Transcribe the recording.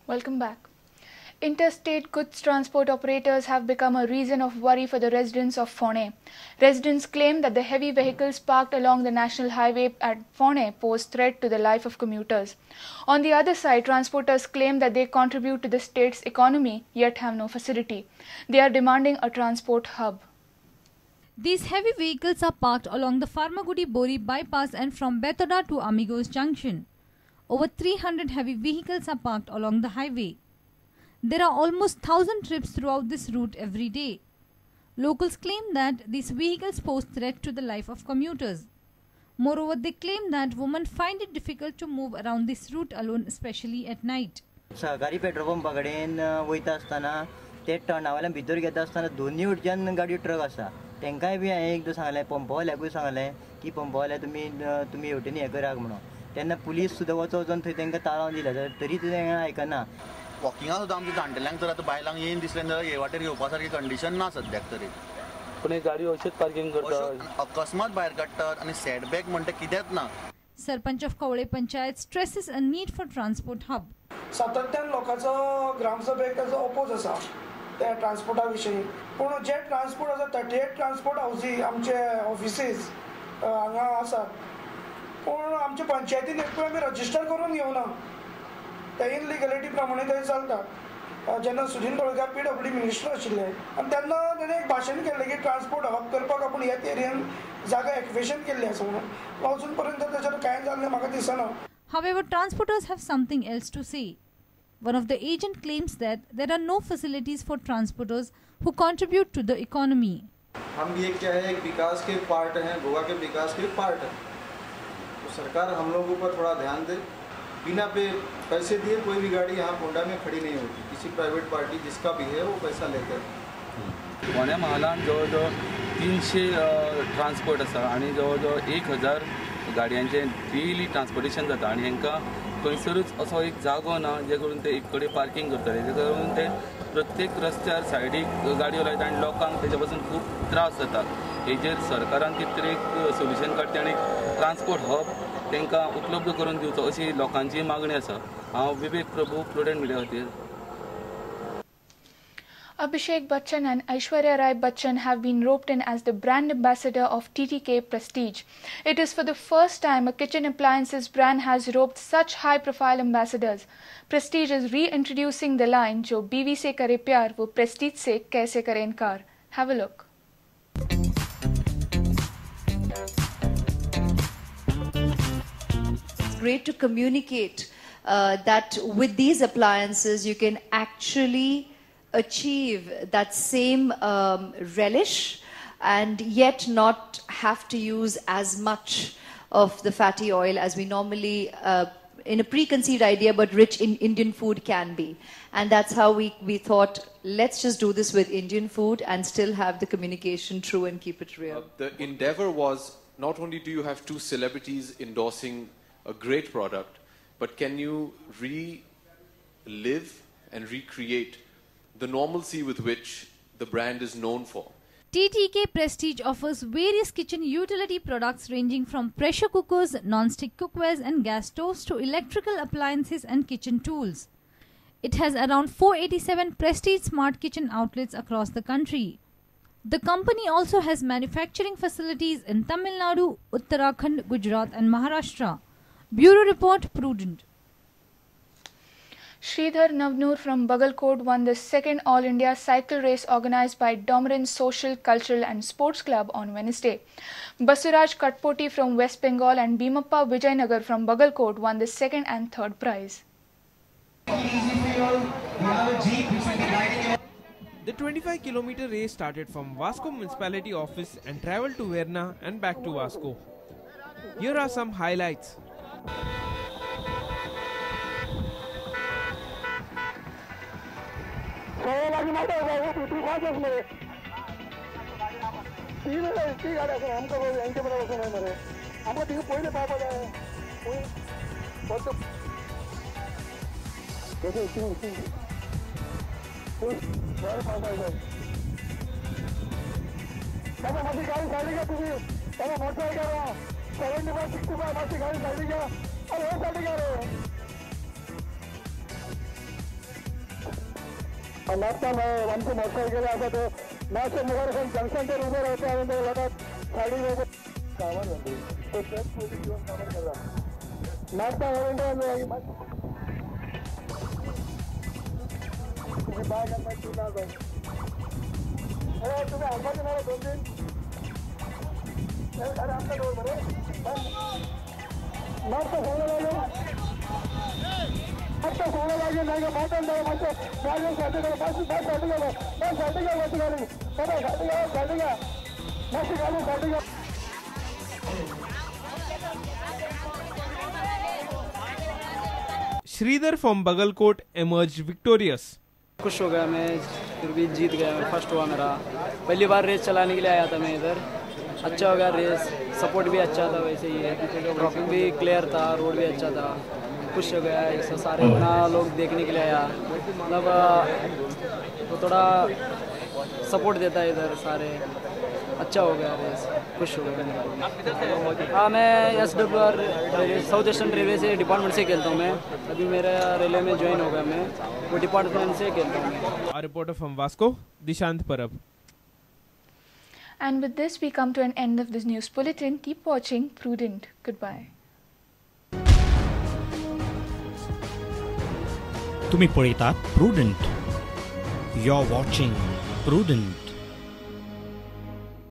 Welcome back. Interstate goods transport operators have become a reason of worry for the residents of Phone. Residents claim that the heavy vehicles parked along the national highway at Phone pose threat to the life of commuters. On the other side, transporters claim that they contribute to the state's economy yet have no facility. They are demanding a transport hub. These heavy vehicles are parked along the Farmagudi Bori bypass and from Betoda to Amigos Junction. Over 300 heavy vehicles are parked along the highway. There are almost 1,000 trips throughout this route every day. Locals claim that these vehicles pose threat to the life of commuters. Moreover, they claim that women find it difficult to move around this route alone, especially at night. सहकारी petrol पंपा कडेन वयता आसतना ते टर्नावल्यान भितर घेता आसतना दोनूय वटच्यान गाडयो ट्रक आसा. तांकांय बी हांवें एकदां सांगलें, पंपावाल्याकूय सांगलें की पंपावाल्या तुमी तुमी हेवटेन हें करात म्हणून. तेन्ना पुलीस सुद्दां वचोन वचोन थंय तांकां ताळावन दिल्या तरी ते आयकना. वॉकिंगा सुद्दां आमच्या जाणटेल्यांक तर आतां बायलांक येयन दिसलें जाल्यार हे वाटेर घेवपा सारकी कंडिशन ना सद्याक तरी. पूण ही गाडयो अश्योच पार्किंग करतात, अकस्मात भायर काडटात आनी सेटबॅक म्हणटा कितेंच ना. Sarpanch of Kavale Panchayat stresses a need for transport hub. सातत्यान लोकांचो ग्रामसभेक ताचो ओपोज आसा त्या ट्रान्सपोर्टा विशीं. पूण जे ट्रान्सपोर्ट आसा 38 ट्रान्सपोर्ट हावजी आमचे ऑफिसीस हांगा आसात, पूण आमच्या पंचायतीन एकूय आमी रजिस्टर करून घेवना. ते इनलिगलिटी प्रमाणे ते चलता. जेन्ना सुदिन ढवळीकार PWD minister आशिल्ले आनी तेन्ना तेणें एक भाशण केल्लें की ट्रान्सपोर्ट हब करपाक आपूण ह्याच एरियन जागा एक्वेशन केल्ली आसा म्हणून. अजून पर्यंत ताचेर कांय जाल्लें म्हाका दिसना. However, transporters have something else to say. One of the agent claims that there are no facilities for transporters who contribute to the economy. हम ये क्या है, एक विकास के पार्ट हैं, गोवा के विकास के पार्ट हैं. तो सरकार हम लोगों पर थोड़ा ध्यान दे. बिना पे पैसे दिए कोई भी गाड़ी यहाँ पोंडा में खड़ी नहीं होती. किसी प्राइवेट पार्टी जिसका भी है वो पैसा लेकर. फोंड्या म्हालान जवळ जवळ 300 ट्रान्सपोर्ट आसा आनी जवळ जवळ 1000 गाडयांचें डेली ट्रान्सपोर्टेशन जाता आनी हांकां खंयसरूच असो एक जागो ना जे करून ते एक कडेन पार्किंग करतले, जे करून ते प्रत्येक रस्त्यार सायडीक गाडयो लायता आनी लोकांक तेच्या पासून खूब त्रास जाता. हेजेर सरकारान कितें तरी एक सोल्युशन काडचें आनी ट्रान्सपोर्ट हब तांकां उपलब्ध करून दिवचो अशी लोकांची मागणी आसा. हांव विवेक प्रभू, प्रुडंट मिडिया खातीर. Abhishek Bachchan and Aishwarya Rai Bachchan have been roped in as the brand ambassador of TTK Prestige. It is for the first time a kitchen appliances brand has roped such high-profile ambassadors. Prestige is reintroducing the line, Jo Biwi se kare pyar, wo Prestige se kaise kare inkar. Have a look. It's great to communicate that with these appliances you can actually achieve that same relish and yet not have to use as much of the fatty oil as we normally in a preconceived idea, but rich in Indian food can be. And that's how we thought, let's just do this with Indian food and still have the communication true and keep it real. The endeavor was, not only do you have two celebrities endorsing a great product, but can you relive and recreate the normalcy with which the brand is known for. TTK Prestige offers various kitchen utility products ranging from pressure cookers, non-stick cookwares and gas stoves to electrical appliances and kitchen tools. It has around 487 Prestige Smart Kitchen outlets across the country. The company also has manufacturing facilities in Tamil Nadu, Uttarakhand, Gujarat and Maharashtra. Bureau Report, Prudent. Sridhar Navnur from Bagalkot won the second All India cycle race organized by Domarin Social, Cultural and Sports Club on Wednesday. Basuraj Katpoti from West Bengal and Bhimappa Vijayanagar from Bagalkot won the second and third prize. The 25-kilometer race started from Vasco Municipality office and travelled to Verna and back to Vasco. Here are some highlights. नागता आमचे motorcycle आसा ते मातशे मुखार वचून जंक्शनचेर उबे रावता आनी ते लोकांक सायडीक कामां घेवन कामां करता नागता तुजी बायक आनी मागीर तूं ना जाय. अरे तुमी हाडपाचें ना 2 3. अरे आमकां दवर मरे नागता सांगूं लागलो आत्ता सांगूं लागेल नाही का मातन जावं मातशें गाडयो सायडीक घालो मातशी बस सायडीक घालो बस सायडीक घाल मातशी घाली बाबा सायडीक घाल सायडीक घाल मातशी घालू सायडीक घाल. Sridhar from Bagalkot emerged victorious. खुश हो गया मैं, फिर भी जीत गया मैं, फर्स्ट हुआ मेरा। पहली बार रेस चलाने के लिए आया था मैं इधर, अच्छा हो गया रेस, सपोर्ट भी अच्छा था, वैसे ही है, ट्रैफिक भी क्लियर था, रोड भी अच्छा था, खुश हो गया। ऐसा सारे इतना लोग देखने के लिए आया, मतलब वो थोड़ा सपोर्ट देता है इधर सारे, अच्छा हो गया रेस, खुश हो गया। हाँ, मैं SWR south eastern railway से डिपार्टमेंट से खेलता हूँ मैं, अभी मेरा रेलवे में ज्वाइन हो गया मैं, वो डिपार्टमेंट से खेलता हूँ मैं। Our reporter from Vasco, Dishant Parab. And with this we come to an end of this news bulletin. Keep watching Prudent. Goodbye. तुम्ही पळयतात Prudent. You are watching Prudent.